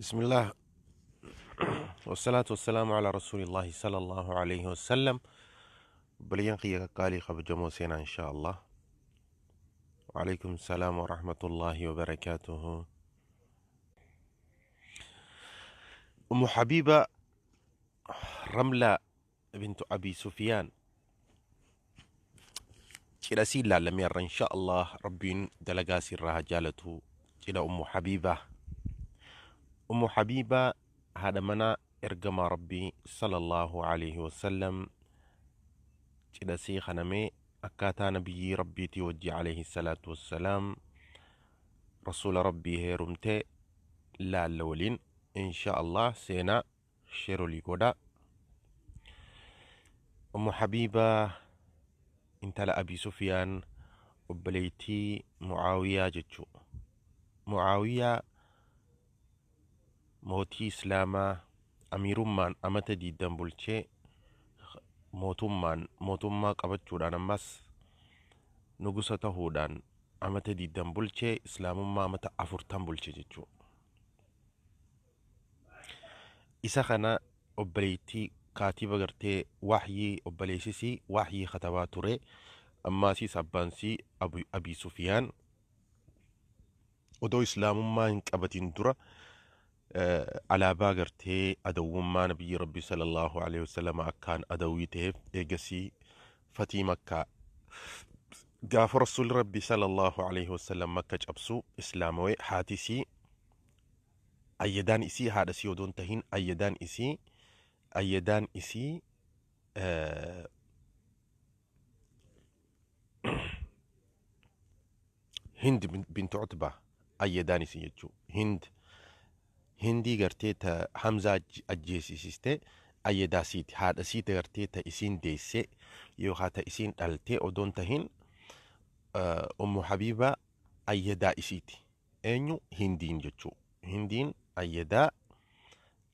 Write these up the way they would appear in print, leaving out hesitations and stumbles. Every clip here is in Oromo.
Bismillah. Wassalaatu wassalaamu ala rasuulillahi sallallahu alayhi wasallam. Obboleeyyan kiyya qaqqaalii kabajamoo seenaa inshaa Allah. Waalaikum salaam wa rahmatullahi wa barakaatuhu. Ummu Habiba Ramla bintu Abi Sufiyaan cidha sii ilaallamee har'a insha Allah. Rabbiin dalagaa sirraa haa jaalatu. Cidha Ummu Habiibaa, Ummu Habiibaa haadha manaa ergamaa Rabbii sallallahu alaihi wasallam, cidha sii kanamee akkaataa nabiyyii Rabbiitii wajji alayhi salaatu wassalaam rasuula Rabbii heerumte laalla waliin insha Allah. Seenaa share olii godhaa. Ummu Habiibaa intala Abi Sufiyaan, obboleettii Mucaawiyaa jechuu. Mucaawiyaa mootii Islaamaa amiirummaan amata 20 bulchee, mootummaan mootummaa qabachuudhaan ammas nugusa tahuudhaan amata 20 bulchee, Islaamummaa amata 40 bulche jechuu. Isa kana obboleettii kaatiba gartee wahyii, obboleessisii wahyii katabaa ture. Ammaasiis abbaansii Abi Sufiyaan odoo Islaamummaa hin qabatin dura alaabaa gartee adawwummaa nabiyyi Rabbii sallallahu alaihi wasallam akkaan adawwii ta'eef, eegasii fatii Makkaa gaafa Rasuulli Rabbii sallallahu alaihi wasallam Makka cabsu Islaamawee. Haatisii ayyadaan isii, haadha isii odoo hin tahin, ayyadaan isii Hind bintu Utbaa ayyadaan isii jechuu. Hind, Hindii gartee ta Hamzaa ajjeesisiste ayyadaa siiti. Haadha siiti gartee ta isiin deesse yookaan ta isiin dhalte odoo hin tahin, Ummu Habiibaa ayyadaa isiiti. Eenyu? Hindiin jechuu. Hindiin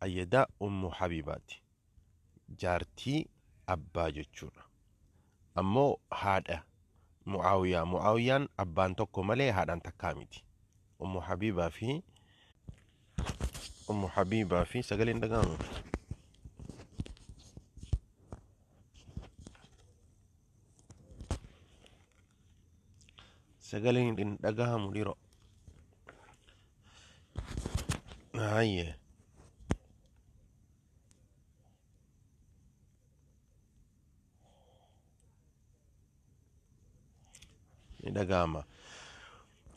ayyadaa Ummu Habiibaati. Jaartii abbaa jechuudha. Ammoo haadha Mu'aawiyaa. Mu'aawiyaan abbaan tokko malee haadhaan takkaa miti. Ummu Habiibaa fi sagaleen dhaga'amu. Sagaleen hin dhagahamu dhiiroo. Hayyee. Ni dhaga'ama.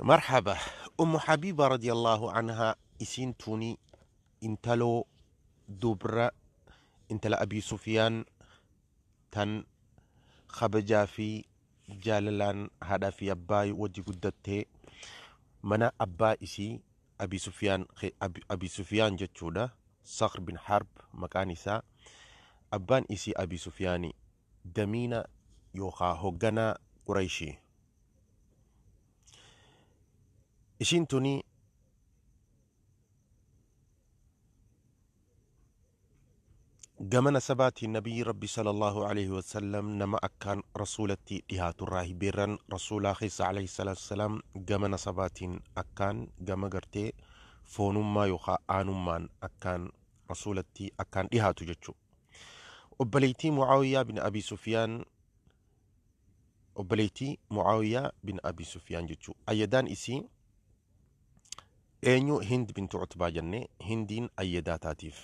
Marhaba. Ummu Habiiba radiyallahu anhaa, isiin tuni intaloo dubra intala Abii Sufiyaan tan kabajaa fi jaalalaan haadhaa fi abbaa wajji guddattee, mana abbaa isii Abi Sufiyaan, Abi Sufiyaan jechuudha. Sakhr bin Harb maqaan isaa. Abbaan isii Abi Sufiyaani damiina yookaa hogganaa Qurayshii. Isiin tuni gama nasabaatiin nabiyyi Rabbi sallallahu alaihi wasallam nama akkaan rasuulatti dhihaaturraa, beerran rasuulaa keessa alayhi salaatu wassalaam, gama nasabaatiin akkaan gama gartee foonummaa yookaan aanummaan akkaan rasuulatti akkaan dhihaatu jechuudha. Obboleettii Mucaawiyaa bin Abi Sufiyaan, obboleettii Mucaawiyaa bin Abi Sufiyaan jechuudha. Ayyadaan isii eenyu? Hind bintu Utbaa jennee, Hindiin ayyadaa taatiif.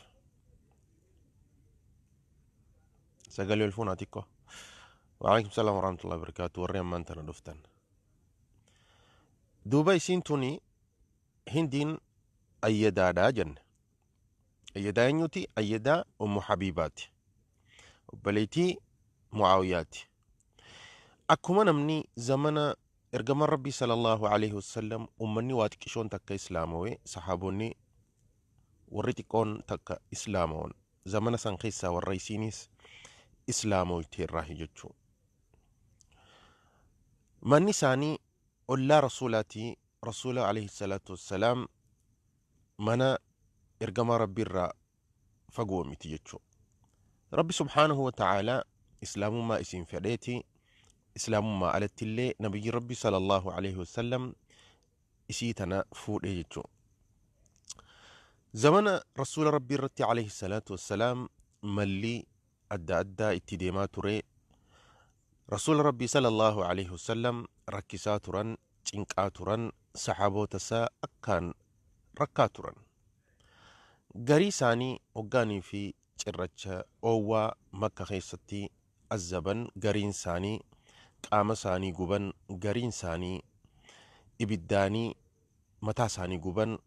Sagalee ol fuunaa xiqqoo. Waalaikum salaam warahmatullahi wabarakatuh warri ammaan tana dhuftan. Duuba isiin tuni Hindiin ayyadaadha jenne. Ayyadaa eenyuti? Ayyadaa Ummu Habiibaati. Obboleettii Mucaawiyaati. Akkuma namni zamana ergamaan Rabbii sallallahu alaihi wasallam ummanni waa xiqqishoon takka islaamawee, sahaabonni warri xiqqoon takka islaamawan, zamana san keessaa warra isiinis islaamoyte irraahi jechuu. Manni isaanii ollaa rasuulaati. Rasuula alayhi salaatu wassalaam mana ergamaa Rabbii irraa fagoo miti jechuu. Rabbi subhaanahu wa ta'aalaa islaamummaa isiin fedheeti, islaamummaa alatti illee nabiyyi Rabbi sallallahu alaihi wasallam isii tana fuudhee jechuu. Zamana Rasuula Rabbii irratti alayhi salaatu wassalaam malli adda addaa itti deemaa ture. Rasuula Rabbii sallallahu alayhi wasallam rakkisaa turan, cinqaa turan, saxaaboota isaa akkaan rakkaa turan. Garii isaanii hoggaanii fi cirracha oowwaa Makka keessatti azzaban, gariin isaanii qaama isaanii guban, gariin isaanii ibiddaanii mataa isaanii guban,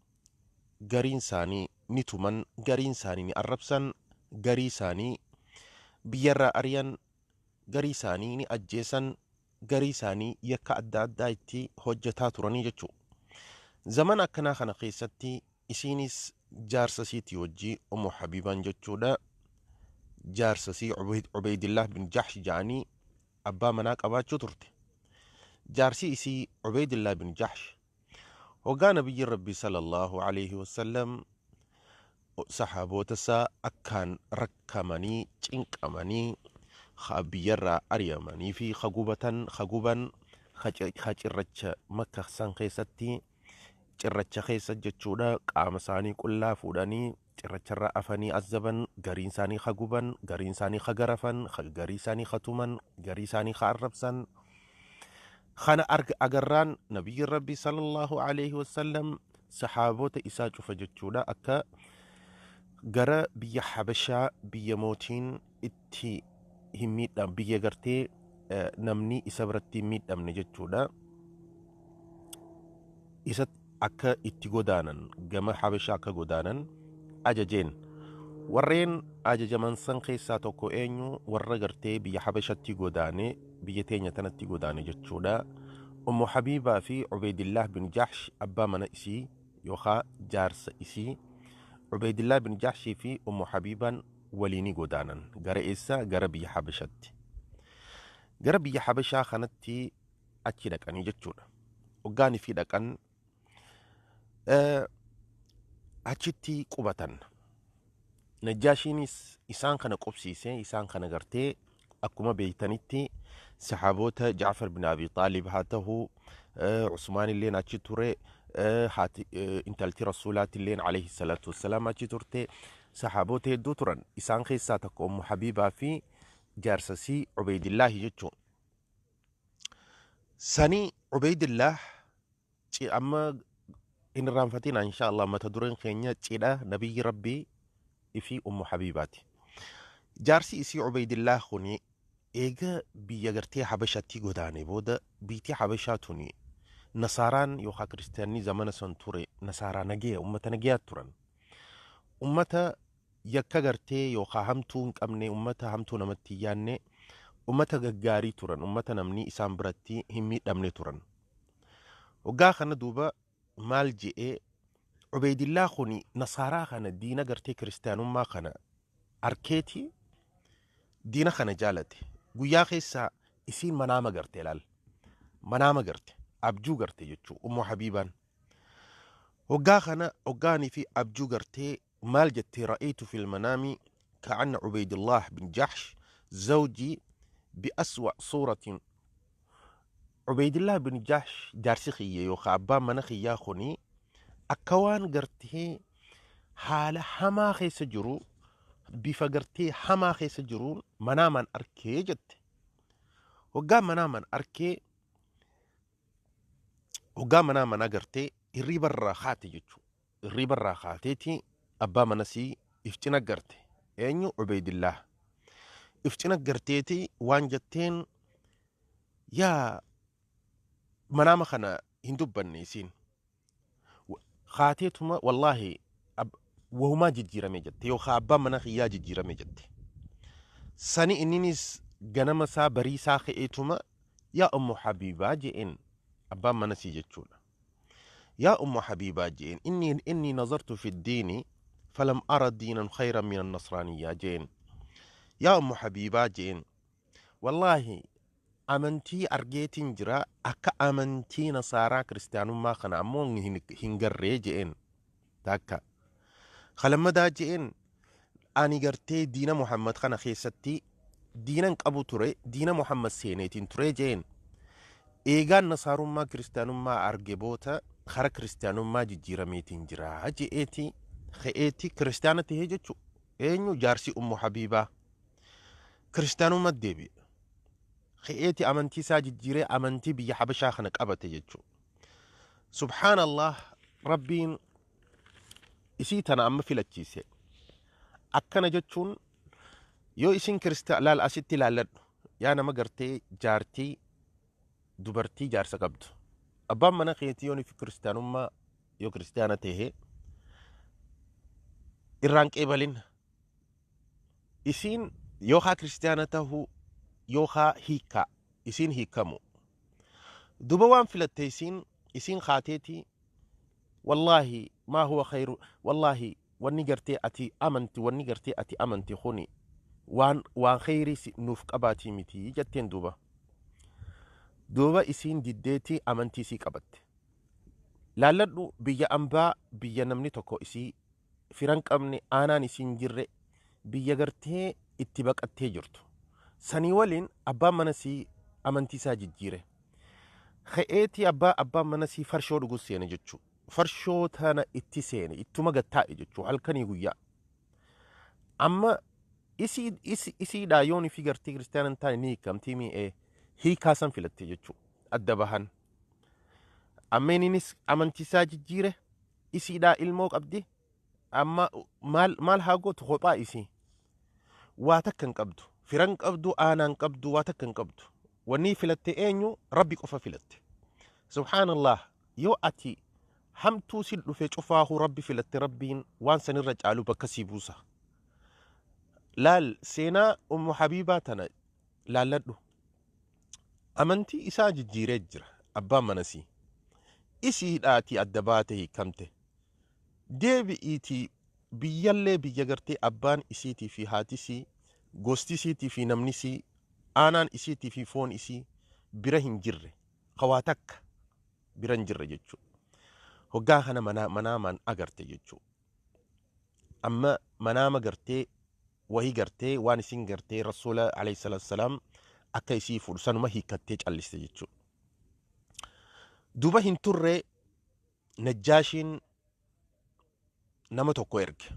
gariin isaanii ni tuman, gariin isaanii ni arrabsan, garii isaanii biyyarraa ari'an, garii isaanii ni ajjeesan, garii isaanii yakka adda addaa itti hojjetaa turanii jechuudha. Zamana akkanaa kana keessatti isiinis jaarsa isiitii wajjii Ummu Habiibaan jechuudha. Jaarsa isii Ubeydillah bin Jahsh ja'anii abbaa manaa qabaachuu turte. Jaarsi isii Ubeydillah bin Jahsh hoggaa Nabiyyiin Rabbii sallallahu alayhi wasallam saxaaboota isaa akkaan rakkamanii cinqamanii ka biyyarraa ari'amanii fi ka gubatan ka guban ka cirracha Makka san keessatti cirracha keessa jechuudha qaama isaanii qullaa fuudhanii cirracharra afanii azzaban, gariin isaanii ka guban, gariin isaanii ka garafan, garii isaanii ka tuman, garii isaanii ka arrabsan kana agarraan Nabiyyiin Rabbii sallallahu alayhi wasallam saxaaboota isaa cufa jechuudha akka gara biyya Habashaa, biyya mootiin itti hin miidham, biyya gartee namni isa biratti hin miidhamne jechuudha, isa akka itti godaanan, gama Habashaa akka godaanan ajajeen. Warreen ajajaman san keessaa tokko eenyu? Warra gartee biyya Habashatti godaane, biyya teenya tanatti godaane jechuudha, Ummu Habiibaa fi Ubeydillah bin Jahsh, abbaa mana isii yookaa jaarsa isii Ubeydillah bin Jahshii fi Ummu Habiibaan waliini godaanan. Gara eessa? Gara biyya Habashatti. Gara biyya Habashaa kanatti achi dhaqanii jechuudha. Hoggaanii fi dhaqan achitti qubatan. Najjaashiinis isaan kana qubsiise. Isaan kana gartee akkuma beektanitti saxaaboota Jaafar bin Abi Xaalib haa ta'u, Usmaan illeen achi ture, haati intalti Rasuulaati illeen alayhi salaatu wassalaam achi turte, saxaaboota hedduu turan. Isaan keessaa tokko Ummu Habiibaa fi jaarsasii Ubeydillaahi jechuun. Sanii Ubeydillaah amma hin irraanfatina insha Allah, mata dureen keenya cidha Nabiyyi Rabbii fi Ummu Habiibaati. Jaarsi isii Ubeydillaah kuni eega biyya gartee Habashatti godaane booda, biitii Habashaa tuni nasaaraan yookaan kiristaanni zamana san ture nasaaraa nageya, ummata nageyaa turan. Ummata yakka gartee yookaan hamtuu hin qabne, ummata hamtuu namatti hin yaanne, ummata gaggaarii turan, ummata namni isaan biratti hin miidhamne turan. Waggaa kana duuba maal je'ee Ubeydillaa kuni? Nasaaraa kana, diina gartee kiristaanummaa kana arkeeti diina kana jaalate. Guyyaa keessaa isiin manaama garte, laal. Manaama garte, abjuu garte jechuu Ummu Habiibaan. Waggaa kana waggaanii fi abjuu gartee maal jettee? Ra'aytu fil manaami ka'anna Ubeydillah bin Jahsh zawji bi'aswa suuratin. Ubeydillah bin Jahsh jaarsi kiyya yookaan abbaan mana kiyyaa kuni akka waan gartee haala hamaa keessa jiru, bifa gartee hamaa keessa jiruun manaamaan arkee jette. Waggaa manaamaan arkee, waggaa manaamaan agartee hirriibarraa kaate jechuudha. Hirriibarraa kaateeti abbaa manasii if cina garte. Eenyu? Ubeydillah. If cina garteeti waan jetteen, yaa manaama kana hin dubbanne isiin. Kaateetuma wallaahi wahumaa jijjiirame jette yookaan abbaan mana kiyyaa jijjiirame jette. Sani inninis ganama isaa barii isaa ka'eetuma yaa Ummu Habiibaa je'een, abbaan mana sii jechuudha. Yaa Ummu Habiibaa je'een, inni nazartu fi diini falam ara diinan khayran min annasraaniyyaa je'een. Yaa Ummu Habiibaa je'een, wallaahi amantii argeetiin jira, akka amantii nasaaraa kiristaanummaa kana ammoo hin garree je'een takka. Kalammadaa je'een, ani gartee diina Muhammad kana keessatti diinan qabu ture, diina Muhammad seeneetiin ture je'een. Eegaan nasaarummaa kiristaanummaa arge boota kara kiristaanummaa jijjiirameetiin jira je'eeti. Ka'eetti kiristaana tahee jechuudha. Eenyu? Jaarsi Ummu Habiibaa kiristaanummaa deebi'e. Ka'eetti amantii isaa jijjiiree amantii biyya Habashaa kana qabate jechuudha. Subhaanallah, Rabbiin isii tana amma filachiise. Akkana jechuun yoo isin laal, asitti ilaalladhu yaa nama gartee jaartii dubartii jaarsa qabdu. Abbaan mana keetii yoo fi kiristaanummaa, yoo kiristaana tahee, irraan qeebalin. Isiin yookaa kiristaana tahuu yookaa hiikkaa, isiin hiikamu. Duba waan filatte isiin kaateeti, "Wallaahi maa huwa khayru, wallaahi wanni gartee ati amanti, wanni gartee ati amanti kuni waan khayrii nuuf qabaatii miti," jetteen. Duuba isiin diddeetii amantii isii qabatte. Laalladhu, biyya ambaa, biyya namni tokko isii firan qabne, aanaan isiin jirre, biyya gartee itti baqattee jirtu. Sanii waliin abbaan mana sii amantii isaa jijjiire. Ka'eetii abbaan mana sii farshoo dhugus seene jechuudha. Farshoo tana itti seene, ittuma gattaa'e jechuudha halkanii guyyaa. Amma isiidhaa yoon fi gartee kiristaana hin taane ni hiikamtii mi'ee, hiikaa san filatte jechuudha. Adda bahan. Amma innis amantii isaa jijjiire, isiidhaa ilmoo qabdi. Amma maal maal haa gootu kophaa isii? Waa takka hin qabdu. Firan qabdu, aanaa hin qabdu, waa takka hin qabdu. Wanni filatte eenyu? Rabbi qofa filatte. Subhaanallah, yoo ati hamtuu si dhufe cufaahuu Rabbi filatte, Rabbiin waan sanirra caalu bakka sii buusa. Laal, seenaa Ummu Habiibaa tana laalladhu. Amantii isaa jijjiiree jira abbaan manasii. Isiidhaatii adda baate, hiikamte. Deebi'iitii biyyallee, biyya gartee abbaan isiitii fi haatisii, gosti isiitii fi namni isii, aanaan isiitii fi foon isii bira hin jirre. Kawaa takka bira hin jirre jechuudha. Hoggaa kana manaamaan agarte jechuudha. Amma manaama gartee wahii gartee waan isin gartee Rasuula alayhi salaatu salaam akka isii fuudhu sanuma hiikkattee calliste jechuudha. Duuba hin turre, Najjaashiin nama tokko erge.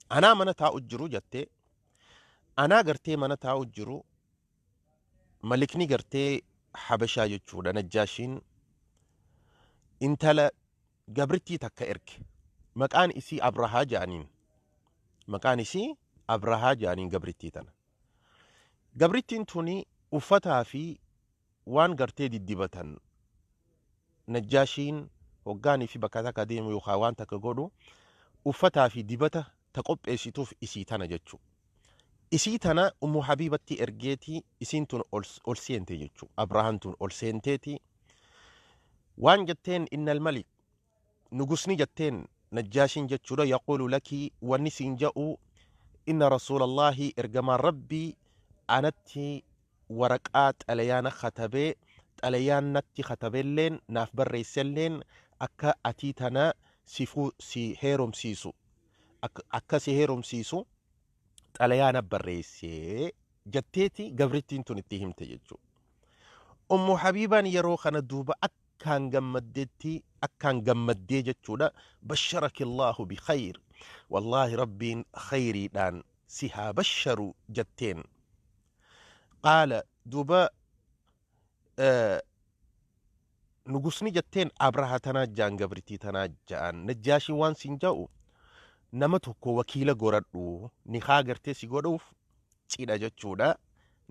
"Anaa mana taa'u jiru," jettee, "anaa gartee mana taa'u jiru, malikni gartee Habashaa jechuudha Najjaashiin intala gabrittii takka erge. Maqaan isii Abrahaa jedhaniin. Maqaan isii Abrahaa jedhaniin gabrittii tana. Gabrittiin tuni uffataa fi waan gartee diddibatan, Najjaashiin hoggaanii fi bakka takka deemu yookaan waan takka godhu, uffataa fi dibata ta qopheessituuf isii tana jechuudha. Isii tana Ummu Habiibatti ergeetii isiin tun ol seente jechuudha. Abrahaan tun ol seenteeti waan jetteen, "Innal malik," nugusni jetteen, Najjaashiin jechuudha, "yaquulu laki," wanni siin ja'u, "inna rasuulallaahi," ergamaan Rabbii, "anatti waraqaa xalayaana katabee, xalayaan natti katabelleen naaf barreesselleen akka atii tana si heerumsiisu, akka si heerumsiisu xalayaana barreessee," jetteeti gabrittiin tun itti himte jechuudha. Ummu Habiibaan yeroo kana duuba akkaan gammaddeetti, akkaan gammaddee jechuudha. "Basharaki Allahu bikhayr, wallaahi Rabbiin khayriidhaan si haa basharu," jetteen. Qaala, duuba nugusni jetteen, Abraha tanaa jaan, gabrittii tanaa ja'an, Najjaashiin waan siin ja'u, nama tokko wakiila goradhu, nikaa gartee si godhuuf cidha jechuudha.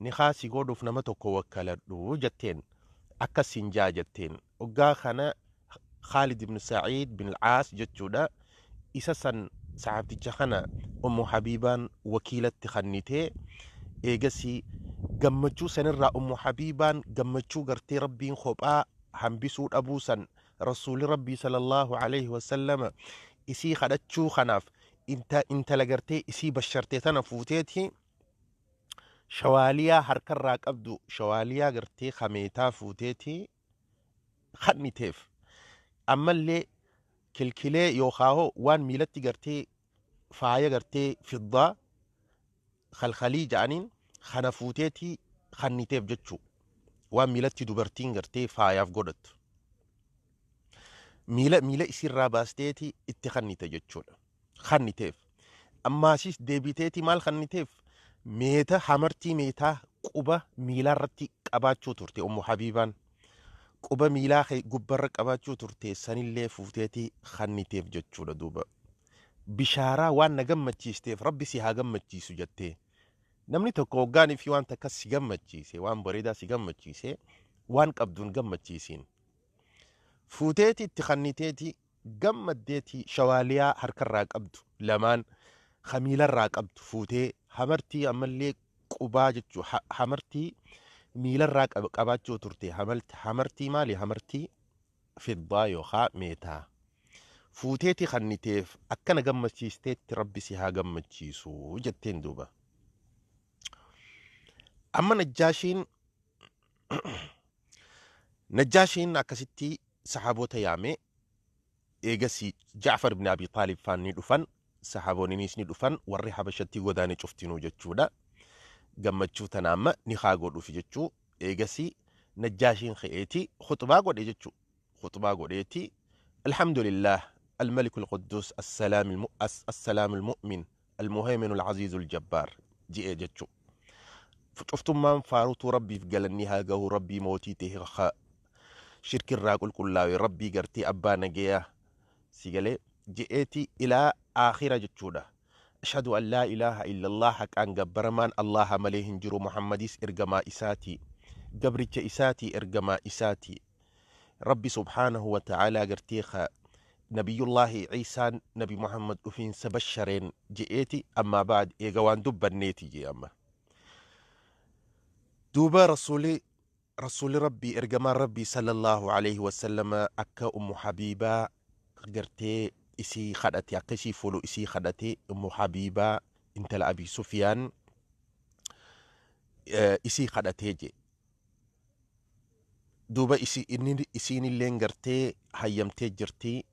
Nikaa si godhuuf nama tokko wakkaladhu jetteen, akkas siin jaa jetteen. Hoggaa kana Khaalid ibn Sa'iid bin Al-Aas jechuudha. Isa san, saxaabticha kana, Ummu Habiibaan wakiilatti kannitee, eegasii gammachuu sanirraa Ummu Habiibaan gammachuu gartee Rabbiin kophaa hambisuu dhabuu san, Rasuulli Rabbii sallallahu alaihi wasallama isii kadhachuu kanaaf, intala gartee isii basharte tana fuuteeti, shawaaliyaa harkarraa qabdu, shawaaliyaa gartee kameetaa fuuteeti kanniteef. Ammallee kilkilee yookaan hoo waan miilatti gartee faaya gartee fiddaa kalkalii ja'aniin kana fuuteeti kanniteef jechuu, waan miilatti dubartiin gartee faayaaf godhattu miila isiirraa baasteeti itti kannite jechuudha. Kanniteef. Ammaasis deebiteeti maal kanniteef? Meeta hamartii meetaa quba miilaarratti qabaachuu turte Ummu Habiibaan. Quba miilaa gubbarra qabaachuu turte sanillee fuuteeti kanniteef jechuudha duuba. Bishaaraa waan na gammachiisteef Rabbi si haa gammachiisu jettee. Namni tokko hoggaanii fi waan takka si gammachiise, waan bareedaa si gammachiise, waan qabduun gammachiisiin. Fuuteeti itti kanniteeti gammaddeeti shawaaliyaa harkarraa qabdu lamaan ka miilarraa qabdu fuutee hamartii ammallee qubaa jechuu hamartii miilarraa qabaachuu turte. Hamartii maali? Hamartii fiddaa yookaa meetaa fuuteeti kanniteef. Akkana gammachiisteetti Rabbi si haa gammachiisu jetteen duuba. Amma Najjaashiin akkasitti sahaabota yaame. Eegasii Ja'far ibn Abi Xaalib faan ni dhufan, sahaaboninis ni dhufan, warri Habashatti godaane cuftinuu jechuudha. Gammachuu tana amma ni haa godhuufi jechuu. Eegasii Najjaashiin ka'eeti khuxbaa godhe jechuu. Khuxbaa godheeti, alhamdulillah الملك القدوس السلام السلام المؤمن المهيمن العزيز الجبار je'e jechuu. Cuftummaan faarutuu Rabbiif galanni haa gahu, Rabbii mootii ta'e, shirkirraa qulqullaa'e, Rabbii gartee abbaa nageeyaa si galee je'eeti ilaa aakhira jechuudha. Ashhadu an laa ilaaha illallah, haqaan gabbaramaan Allaha malee hin jiru, Muhammadis ergamaa isaati, gabricha isaati, ergamaa isaati. Rabbi subhaanahu wa ta'aalaa gartee ka nabiyullaahi Ciisaan nabi Muhammad dhufiinsa bashareen je'eeti. Ammaa ba'ad, eega waan dubbanneeti jee. Amma duuba rasuuli Rabbii, ergamaan Rabbii sallallahu alaihi wasallama akka Ummu Habiibaa gartee isii kadhate, akka isii fuudhu isii kadhate. Ummu Habiibaa intala Abi Sufiyaan isii kadhatee je duuba. Isiinilleen gartee hayyamtee jirti.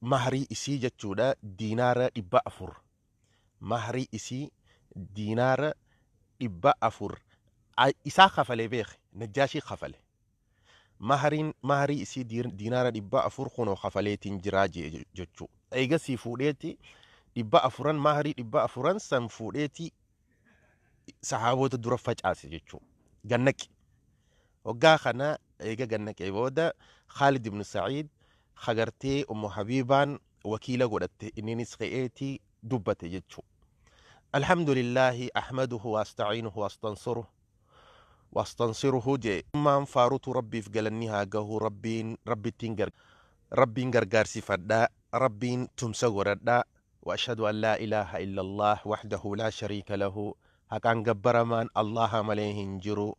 Mahrii isii jechuudha diinaara 400, mahrii isii diinaara 400 isaa kafalee beeke. Najjaashii kafale. Mahriin mahrii isii diinaara 400 kunoo kafaleetiin jiraa jee jechuu. Eegasii fuudheeti 400n, mahrii 400n san fuudheeti sahaabota dura facaase jechuu. Gannaqi waggaa kana eega gannaqee booda Khaalid ibn Sa'iid hagartee Ummu Habiibaan wakiila godhatte inninis ka'eeti dubbate jechuu. Alhamdulillahi ahmaduhu waasta'iinuhu waastansiruhu waastansiruhu jee. Maan faarutu Rabbiif galanni haa gahu, Rabbiin Rabbittiin Rabbiin gargaarsifadha, Rabbiin tumsa godhadha. وأشهد أن لا إله إلا الله وحده لا شريك له, haqaan gabbaramaan Allaha malee hin jiru.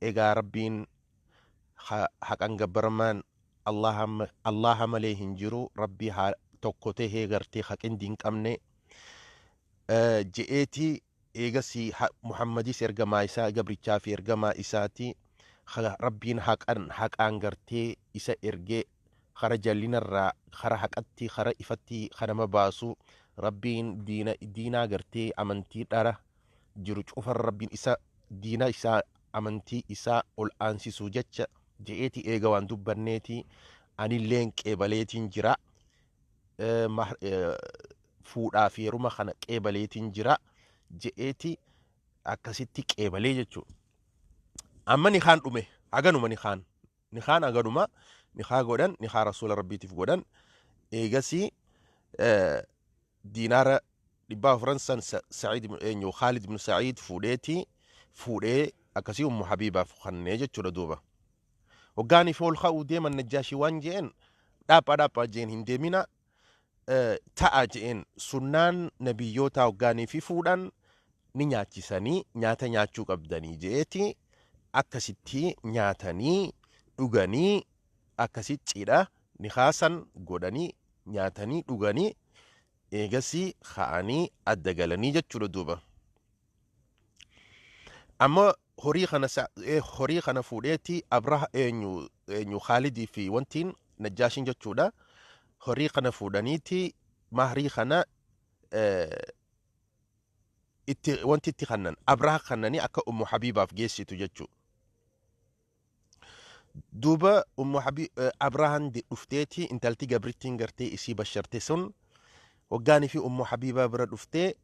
Egaa Rabbiin haqaan gabbaramaan Allaha malee hin jiru, Rabbii haa tokko tahee gartee haqindi hin qabne je'eeti. Eegasii Muhammadis ergamaa isaa, gabrichaa fi ergamaa isaati. Rabbiin haqan haqaan gartee isa ergee kara jallinarraa kara haqatti, kara ifatti kanama baasu. Rabbiin diina diinaa gartee amantii dhara jiru cufar Rabbiin isa diina isaa amantii isaa ol aansisuu jecha je'eeti. Eega waan dubbanneeti anilleen qeebaleetiin jira, fuudhaa fi heeruma kana qeebaleetiin jira je'eeti. Akkasitti qeebalee jechuudha. Amma nikaan dhume, haganuma nikaan haganuma nikaa godhan, nikaa rasuula Rabbiitiif godhan. Eegasii diinaara 400 san Sa'iid eenyu Khaalid ibn Sa'iid fuudheeti fuudhee akkasii Ummu Habiibaaf kennee jechuudha duuba. Hoggaanii fi ol ka'uu deeman Najjaashii waan je'een, dhaaphaa dhaaphaa jeen, hin deemina, ta'a je'een. Sunnaan nabiyyoota hoggaanii fi fuudhan ni nyaachisanii, nyaata nyaachuu qabdanii je'eeti. Akkasitti nyaatanii dhuganii, akkasi cidha nikaasan godhanii, nyaatanii dhuganii, eegasii ka'anii adda galanii jechuudha duuba. Amma horii kana fuudheeti Abraha eenyu eenyu Khaalidii fi wantiin Najjaashiin jechuudha. Horii kana fuudhaniiti mahrii kana itti wanti itti kannan Abraha kannanii akka Ummu Habiibaaf geessitu jechuudha. Duuba Ummu Habiib Abrahaan dhufteeti intalti gabrittiin gartee isii basharte sun Hoggaanii fi Ummu Habiibaa bira dhuftee,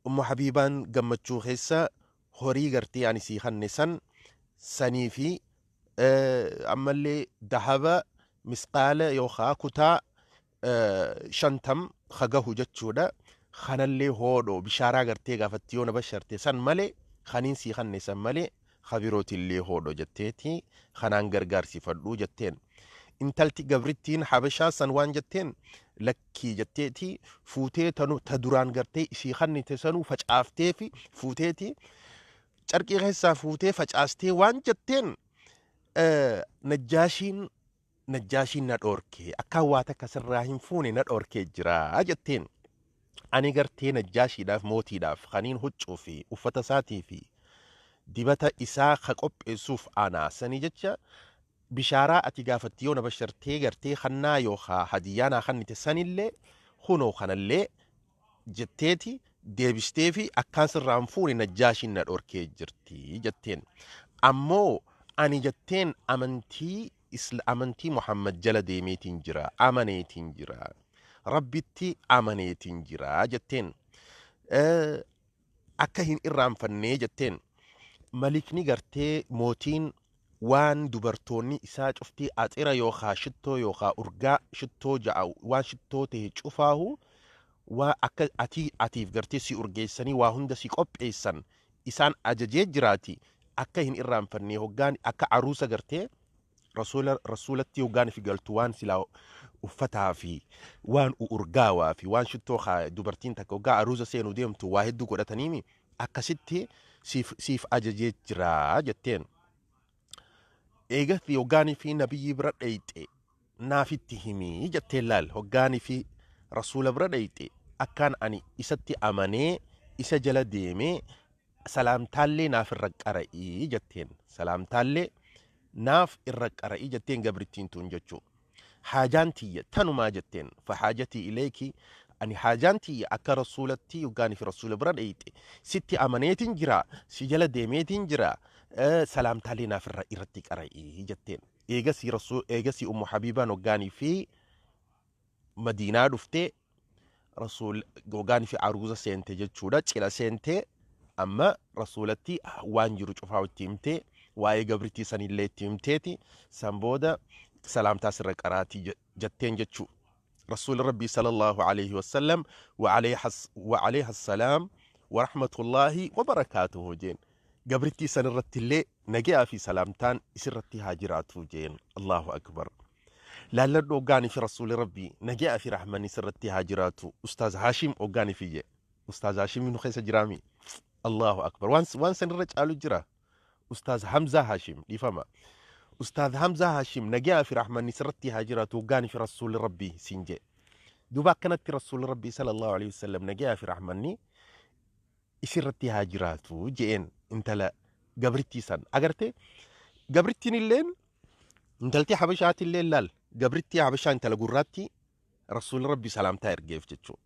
Ummu Habiibaan gammachuu keessa horii gartee ani sii kanne san sanii fi ammallee dahaba misqaala yookaa kutaa 50 ka gahu jechuudha. Kanallee hoodho bishaaraa gartee gaafatti yoo na basharte san malee, kaniin sii kanne san malee ka birootillee hoodho jetteeti, kanaan gargaarsifadhu jetteen. Intalti gabrittiin Habashaa san waan jetteen, lakkii jetteeti, fuutee tanu ta duraan gartee isii kannite sanuu facaafteefi, fuuteeti carqii keessaa fuutee facaastee waan jetteen, Najjaashiin na dhoorke, akkaan waa takka sirraa hin fuune na dhoorkee jira jetteen. Ani gartee Najjaashiidhaaf, mootiidhaaf, kaniin huccuu fi uffata isaatii fi dibata isaa ka qopheessuuf ana. Sanii jecha bishaaraa ati gaafatti yoo na bashartee gartee kannaa yookaa hadiyyaa naa kannite sanillee kunoo kanallee jetteeti deebisteefi, akkaan sirraa hin fuune Najjaashiin na dhorkee jirti jetteen. Ammoo ani jetteen amantii Muhammad jala deemeetiin jira, amaneetiin jira, Rabbitti amaneetiin jira jetteen. Akka hin irraanfannee jetteen. Malikni gartee mootiin waan dubartoonni isaa cuftii axira yookaa shittoo yookaa urgaa shittoo ja'a, waan shittoo ta'e cufaahu, waa akka atii atiif gartee si urgeessanii waa hunda si qopheessan isaan ajajee jiraati, akka hin irraanfannee hoggaan akka aruusa gartee rasuulatti hoggaan fi galtu, waan silaa uffataa fi waan urgaawaa fi waan shittoo dubartiin takka hoggaa aruusa seenu deemtu waa hedduu godhataniimi, akkasitti siif ajajee jira jetteen. Eegatti hoggaanii fi nabiyyi bira dheeyxe naafitti himii jetteen. Laal, hoggaanii fi rasuula bira dheeyxe akkaan ani isatti amanee isa jala deemee salaamtaallee naaf irra qara'ii jetteen. Salaamtaallee naaf irra qara'ii jetteen gabrittiin tun jechuu. Haajaan tiyya tanumaa jetteen. Fahaajatii ileeki, ani haajaan tiyya akka rasuulatti hoggaanii fi rasuula bira dheeyxe sitti amaneetiin jira, si jala deemeetiin jira, salaamtaalee naaf irra irratti qara'ii jetteen. Eegasii Ummu Habiibaan hoggaanii fi Madiinaa dhuftee rasuul hoggaanii fi aruuza seente jechuudha, cila seentee, amma rasuulatti waan jiru cufaa itti himtee, waa'ee gabrittii sanillee itti himteeti, san booda salaamtaa sirra qaraatii jetteen jechuu. Rasuuli Rabbii sallallahu alayhi wasallam wa alayha assalaam wa rahmatullaahi wa barakaatuhu jeen. Gabrittii san irratti illee nagayaa fi salaamtaan isirratti haa jiraatu jeen. Allahu akbar. Laalladhu, hoggaanii fi rasuuli Rabbii nagayaa fi rahmanni sirratti haa jiraatu Ustaaz Haashim hoggaanii fi jee. Ustaaz Haashim nu keessa jiraami? Allahu akbar. Waan sanirra caalu jira? Ustaaz Hamzaa Haashim, dhiifama. Ustaaz Hamzaa Haashim, nagayaa fi rahmanni sirratti haa jiraatu hoggaanii fi rasuuli Rabbii siin jee. Duuba akkanatti rasuuli Rabbii sallallahu alaihi wasallam nagayaa fi rahmanni isirratti haa jiraatu je'een intala gabrittii san. Agarte, gabrittiin illeen, intalti Habashaati illeen, laal, gabrittii Habashaa intala gurraatti rasuulli Rabbii salaamtaa ergeef jechuu.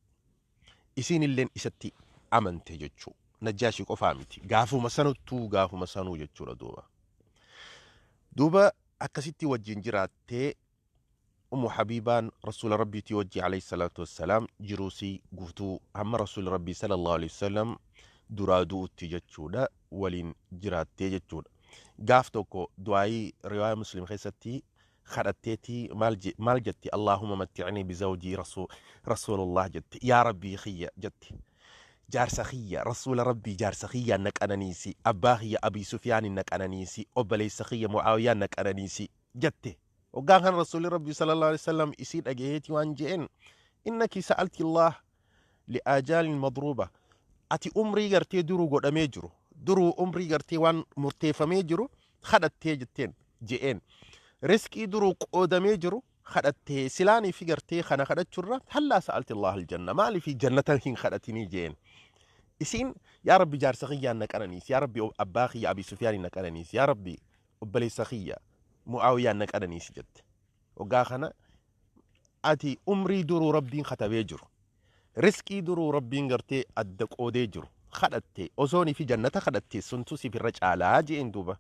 Isiin illeen isatti amante jechuu. Najjaashii qofaa miti. Gaafuma sanuttuu, gaafuma sanuu jechuudha duuba. Duuba akkasitti wajjin jiraattee Ummu Habiibaan rasuula Rabbiitii wajji alayhi salaatu wassalaam jiruusii guutuu hamma rasuulli Rabbii sallallahu alayhi wasallam duraa du'utti jechuudha waliin jiraattee jechuudha. Gaaf tokko du'aayii riwaaya Muslim keessatti kadhatteeti maal jetti? Allaahumma matti'nii bizawjii rasuulullah jette. Yaa Rabbii kiyya jette. Jaarsa kiyya rasuula Rabbii, jaarsa kiyyaan na qananiisi, abbaa kiyya Abii Sufyaanin na qananiisi, obboleessa kiyya Mu'aawiyaan na qananiisi jette. Hoggaan kan rasuulli Rabbii sallallahu alaihi wasallam isii dhagayeeti waan je'een, innaki sa'alti Allah li'aajaalin madruuba, ati umrii gartee duruu godhamee jiru, duruu umrii gartee waan murteeffamee jiru kadhattee jetteen je'een. Riskii duruu qoodamee jiru kadhattee, silaanii fi gartee kana kadhachurra hallaa sa'alti Allah aljanna, maaliif jannata hin kadhatinii je'een. Isiin yaa Rabbi jaarsa kiyyaan na qananiisi, yaa Rabbi abbaa kiyya Abii Sufyaanin na qananiisi, yaa Rabbi obboleessa kiyya Mu'aawiyaan na qananiisi jette. Waggaa kana ati umrii duruu Rabbiin katabee jiru, riskii duruu Rabbiin gartee adda qoodee jiru kadhatte, osoonii fi jannata kadhatte suntu siif irra caalaa je'een duuba.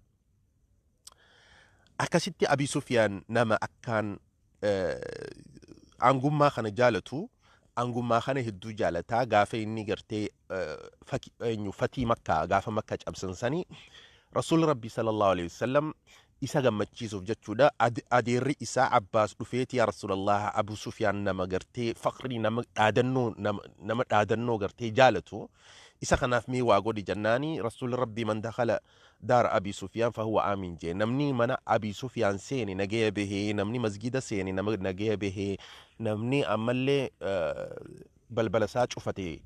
Akkasitti Abii Sufyaan nama akkaan aangummaa kana jaalatu, Angummaa kana hedduu jaalataa. Gaafa inni gartee eenyu fatii Makkaa, gaafa Makka cabsan sanii, Rasuulli Rabbii sallallahu alaihi wasallam isa gammachiisuuf jechuudha adeerri isaa Abbaas dhufeeti, "Yaa Rasuulallah, Abu Sufyaan nama gartee faqrii, nama dhaadannoo, nama dhaadannoo gartee jaalatu, isa kanaaf mee waa godhi" jennaani, Rasuulli Rabbii "Man dakhala daara Abi Sufyaan fahuwa aamin" jee. Namni mana Abi Sufyaan seene nagaya bahee, namni masgida seene nama nagaya bahee, namni ammallee balbala isaa cufate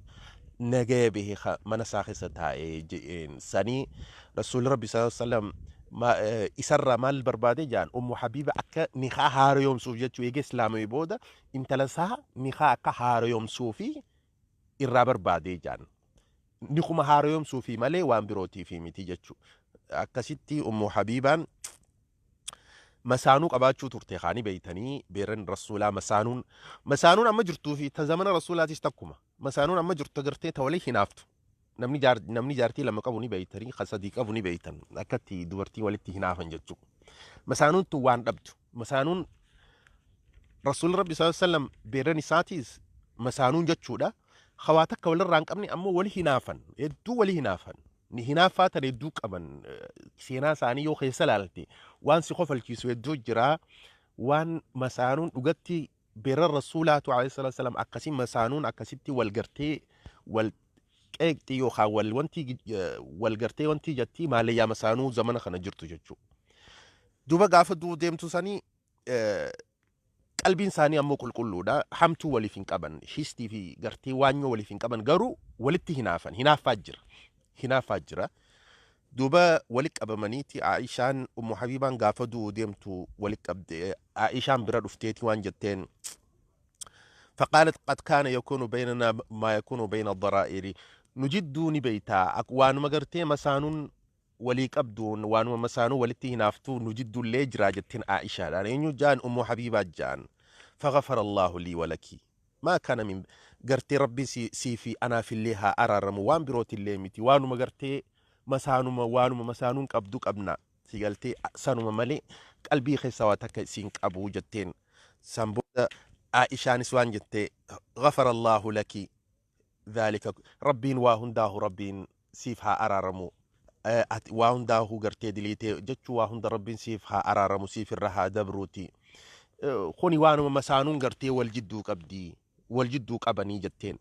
nagaya bahee, mana isaa keessa taa'ee jeen. Sanii Rasuulli Rabbi sallallahu alaihi wasallam isarraa maal barbaade jaan? Ummu Habiiba akka nikaa haarayoomsuuf jechuu. Eega islaamee booda intala isaa nikaa akka haarayoomsuu fi irraa barbaadee jaan. Nikuma haarayoomsuu fi malee waan birootiif miti jechuu. Akkasitti Ummu Habiibaan masaanuu qabaachuu turte. Kaanii beeytanii, beeran Rasuulaa masaanuun amma jirtuu fi ta zamana Rasuulaatis takkuma. Masaanuun amma jirtu gartee ta walii hinaaftu. Namni jaartii lama qabu ni beeytanii, kan sadii qabu ni beeytan, akkatti dubartii walitti hinaafan jechuudha. Masaanuun tun waan dhabdu. Masaanuun Rasuulli Rabbi sallallahu alaihi wasallam beeran isaatiis masaanuun jechuudha. Hawaa takka walirraa hin qabne, ammoo wali hinaafan, hedduu wali hinaafan. Ni hinaaffaa tan hedduu qaban. Seenaa isaanii yoo keessa ilaalte waan si kofalchiisu hedduu jira. Waan masaanuun dhugatti beeran Rasuulaatu alayhi salatu wasalam akkasii masaanuun akkasitti wal gartee wal qeeqxi yookaan wal wanti wal gartee wanti jettii maalayyaa masaanuu zamana kana jirtu jechuudha. Duuba gaafa du'u deemtu sanii qalbiin isaanii ammoo qulqulluudha. Hamtuu waliif hin qaban. Histii fi gartee waanyoo waliif hin qaban, garuu walitti hinaafan. Hinaaffaa jira. Hinaaffaa jira. Duuba walitti qabamaniiti Aishaan Ummu Habiibaan gaafa du'u deemtu walitti qabde. Aishaan bira dhufteeti waan jetteen: فقالت قد كان يكون بيننا ما يكون بين الضرائر. Nu jidduu ni beeytaa, waanuma gartee masaanuun walii qabduun, waanuma masaanuu walitti hinaaftuu nu jiddullee jira jetteen Aishaadhaan. Eenyu jaan? Ummu Habiibaa jaan. فغفر الله لي ولك ما كان من gartee Rabbi sii fi anaafillee haa araaramu, waan birootillee miti, waanuma gartee masaanuma, waanuma masaanuun qabdu qabna si galtee, sanuma malee qalbii keessa waa takka isiin qabu jetteen. San booda Aishaanis waan jette: غفر الله لك ذلك, Rabbiin waa hundaahu Rabbiin siif haa araaramu, waa hundaahu gartee diliitee jechuu, waa hunda Rabbiin siif haa araaramu, siif irra haa dabruuti, kuni waanuma masaanuun gartee wal jidduu qabdii, wal jidduu qabanii jetteen.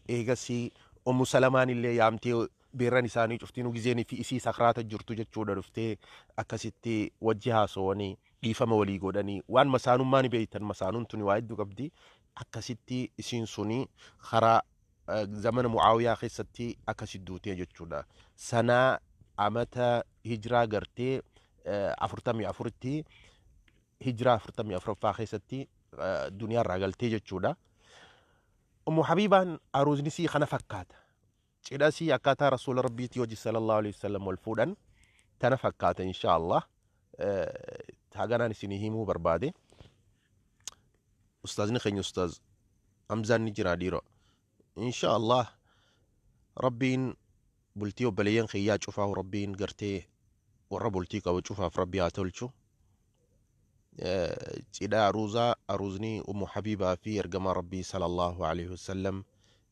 Eegasii Ummu Salamaan illee yaamtee, beerran isaanii cuftinuu gizeenii fi isii sakraata jirtu jechuudha, dhuftee akkasitti wajji haasawanii dhiifama walii godhanii. Waan masaanummaa ni beeytan, masaanuun tuni waa hedduu qabdi. Akkasitti isiin suni karaa zamana Mucaawiyaa keessatti akkasi duutee jechuudha. Sanaa amata hijiraa gartee 44tti, hijiraa 44ffaa keessatti duniyaarraa galtee jechuudha. Ummu Habiibaan aruuznisii kana fakkaata. Cidhasii akkaataa Rasuula Rabbiitii hojii sallallahu alaihi wasallam wal fuudhan tana fakkaata insha Allah. Haganaan isinii himuu barbaade. Ustaazni keenya Ustaaz Hamzaan ni jira dhiiroo. Insha Allah Rabbiin bultii obboleeyyan kiyyaa cufaahu Rabbiin gartee warra bultii qabu cufaaf Rabbi haa tolchu. Cidha aruuzaa, aruuzni Ummu Habiibaa fi ergamaa Rabbii sallallahu alaihi wasallam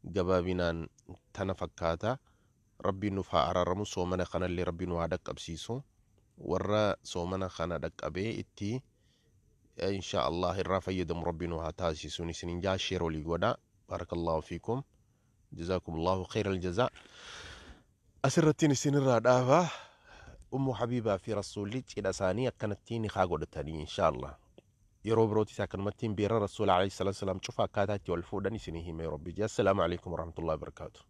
gabaabinaan tana fakkaata. Rabbiin nuuf haa araaramu, soomana kanallee Rabbi nu haa dhaqqabsiisu. Warra soomana kana dhaqqabee itti insha Allah irraa fayyadamu Rabbi nu haa taasisu. Isinin jaa, share walii godha. Barakallahu fiikum. Jazakumullahu khairal jazaa. Asirrattiin isinirraa dhaabaa. Ummu Habiibaa fi Rasuulli cidha isaanii akkanatti ni haa godhatanii insha Allah. Yeroo birootis akkanumattiin beera Rasuula alayhi salaatu wasalaam cufa akkaataa itti wal fuudhan isinii himee Rabbi. Assalaamu alaikum warahmatullahi wabarakaatuh.